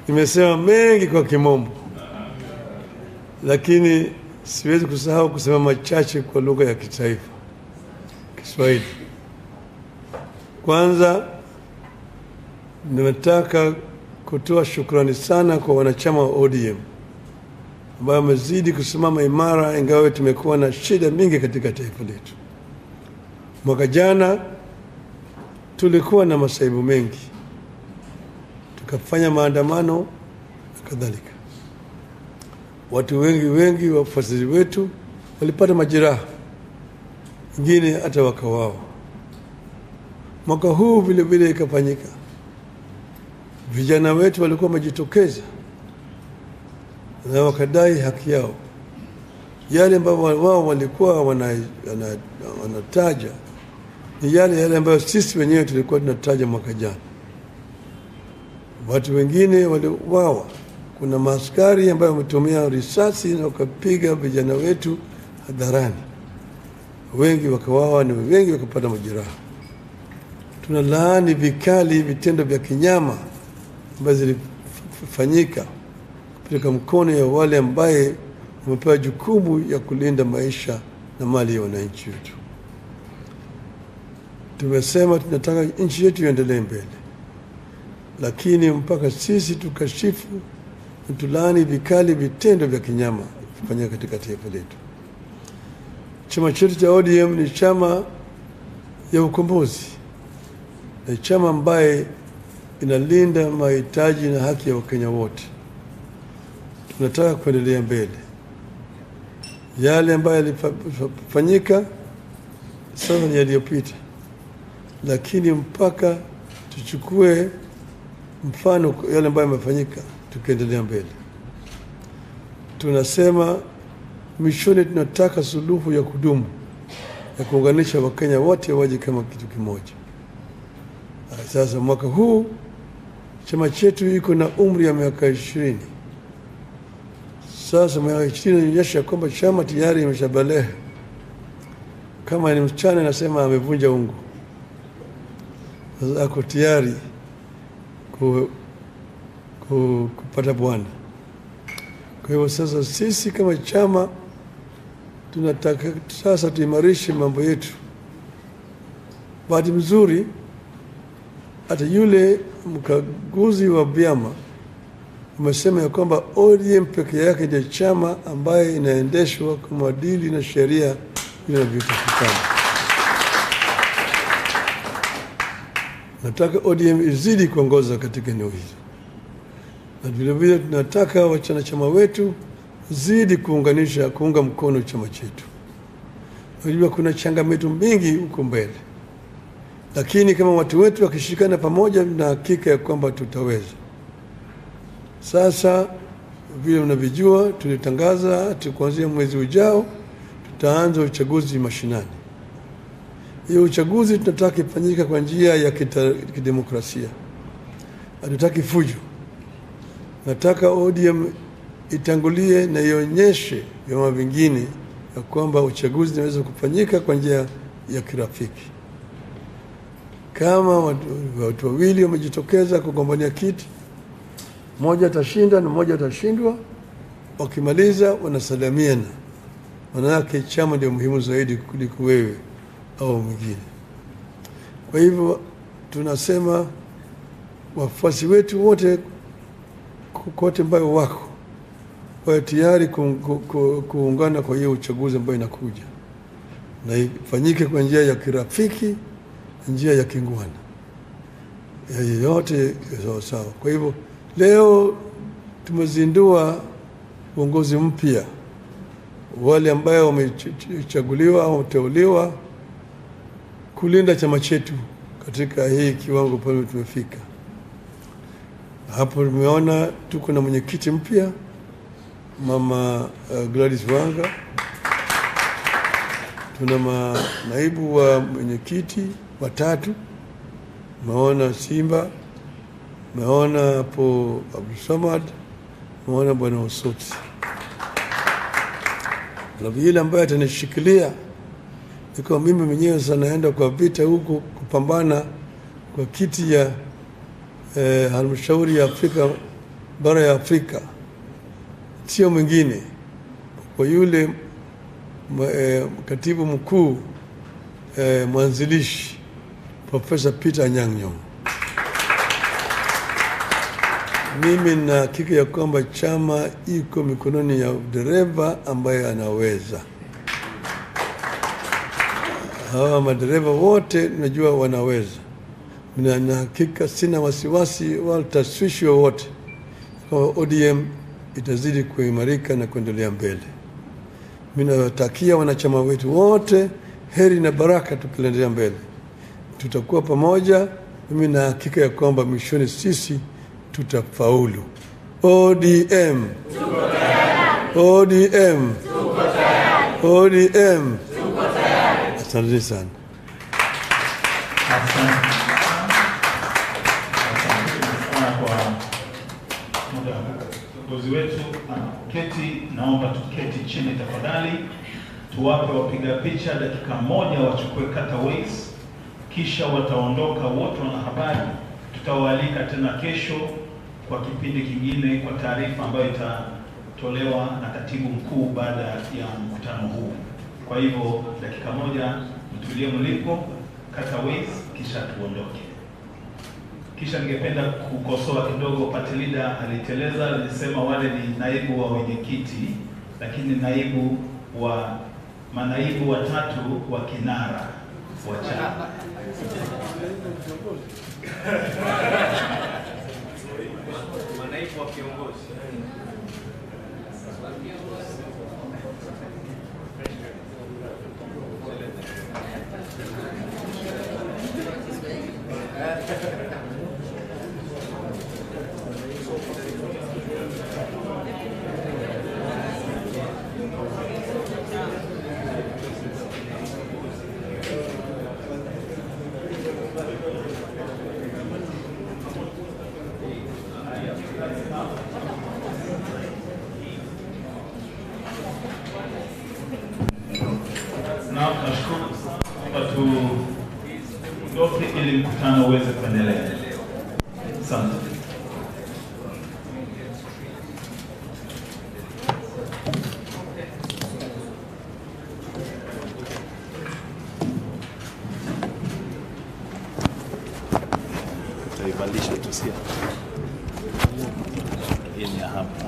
Nimesema mengi kwa kimombo, lakini siwezi kusahau kusema machache kwa lugha ya kitaifa, Kiswahili. Kwanza, nimetaka kutoa shukrani sana kwa wanachama wa ODM ambao wamezidi kusimama imara ingawa tumekuwa na shida mingi katika taifa letu. Mwaka jana tulikuwa na masaibu mengi, tukafanya maandamano na kadhalika. Watu wengi wafuasi wetu walipata majeraha, wengine hata wakauawa. Mwaka huu vile vile ikafanyika. Vijana wetu walikuwa wamejitokeza na wakadai haki yao. Yale ambayo wao walikuwa wanataja ni yale ambayo sisi wenyewe tulikuwa tunataja mwaka jana. Watu wengine waliuawa. Kuna maaskari ambayo wametumia risasi na wakapiga vijana wetu hadharani. Wengi wakauawa na wengi wakapata majeraha. Tunalaani vikali vitendo vya kinyama ambavyo zilifanyika katika mkono ya wale ambaye wamepewa jukumu ya kulinda maisha na mali ya wananchi wetu. Tumesema tunataka nchi yetu iendelee mbele, lakini mpaka sisi tukashifu na tulaani vikali vitendo vya kinyama kufanyika katika taifa letu. Chama chetu cha ODM ni chama ya ukombozi, ni chama ambaye inalinda mahitaji na haki ya Wakenya wote. Tunataka kuendelea mbele. Yale ambayo yalifanyika sasa ni yaliyopita, lakini mpaka tuchukue mfano yale ambayo yamefanyika tukiendelea mbele. Tunasema mwishoni tunataka suluhu ya kudumu ya kuunganisha Wakenya wote waje kama kitu kimoja. Sasa mwaka huu chama chetu iko na umri ya miaka 20. Sasa miaka 20 inaonyesha kwamba chama tayari imeshabalehe. Kama ni msichana nasema amevunja ungo. Sasa ako tayari kupata bwana. Kwa hivyo sasa sisi kama chama tunataka sasa tuimarishe mambo yetu. Bahati mzuri hata yule mkaguzi wa vyama amesema ya kwamba ODM peke yake ndiyo chama ambaye inaendeshwa kwa maadili na sheria inavyotakikana. Nataka ODM izidi kuongoza katika eneo hili. Na vile vile tunataka wanachama wetu zidi kuunga mkono chama chetu. Unajua kuna changamoto mingi huko mbele, lakini kama watu wetu wakishikana pamoja, na hakika ya kwamba tutaweza. Sasa vile mnavyojua, tulitangaza kuanzia mwezi ujao tutaanza uchaguzi mashinani. Hiyo uchaguzi tunataka ifanyike kwa njia ya kidemokrasia. Hatutaki fujo. Nataka ODM itangulie na ionyeshe vyama vingine ya kwamba uchaguzi unaweza kufanyika kwa njia ya kirafiki. Kama watu wawili wamejitokeza kugombania kiti, mmoja atashinda na mmoja atashindwa, wakimaliza wanasalimiana. Manake chama ndio muhimu zaidi kuliko wewe au mwingine. Kwa hivyo tunasema wafuasi wetu wote kote ambayo wako kwa tayari kuungana kwa hiyo uchaguzi ambayo inakuja, na ifanyike kwa njia ya kirafiki, njia ya kingwana, yote sawa sawa. Kwa hivyo leo tumezindua uongozi mpya, wale ambao wamechaguliwa au kuteuliwa kulinda chama chetu katika hii kiwango pale tumefika. Hapo tumeona tuko na mwenyekiti mpya, Mama Gladys Wanga. Tuna naibu wa mwenyekiti watatu, maona Simba, maona hapo Abdulsamad, maona Bwana Osotsi. Alafu yule ambaye atanishikilia, niko mimi mwenyewe sasa naenda kwa vita huko kupambana kwa kiti ya halmashauri ya Afrika bara ya Afrika sio mwingine kwa yule katibu mkuu mwanzilishi Profesa Peter Anyang' Nyong'o. Mimi na hakika ya kwamba chama iko mikononi ya dereva ambaye anaweza. Hawa madereva wote najua wanaweza. Na hakika sina wasiwasi wala tashwishi wowote kwamba ODM itazidi kuimarika na kuendelea mbele. Mimi nawatakia wanachama wetu wote heri na baraka tukiendelea mbele. Tutakuwa pamoja. Mimi na hakika ya kwamba mwishoni sisi tutafaulu. ODM tuko tayari. ODM tuko tayari. ODM tuko tayari. Asante sana. Asante sana kwa muda. Kiongozi wetu anaketi, naomba tuketi chini tafadhali. Tuwape wapiga picha dakika moja wachukue cutaways, kisha wataondoka wote wanahabari. Tutawaalika tena kesho kwa kipindi kingine kwa taarifa ambayo itatolewa na katibu mkuu baada ya mkutano huu. Kwa hivyo dakika moja mtulie mlipo, cutaways, kisha tuondoke. Kisha ningependa kukosoa kidogo, party leader aliteleza, alisema wale ni naibu wa wenyekiti, lakini naibu wa manaibu watatu wa kinara wa chama. Manaibu wa kiongozi. Na tunashukuru kwamba tuondoke ili mkutano uweze kuendelea. Asante. Tutaipandisha tu, sio? Hii ni ya hapa.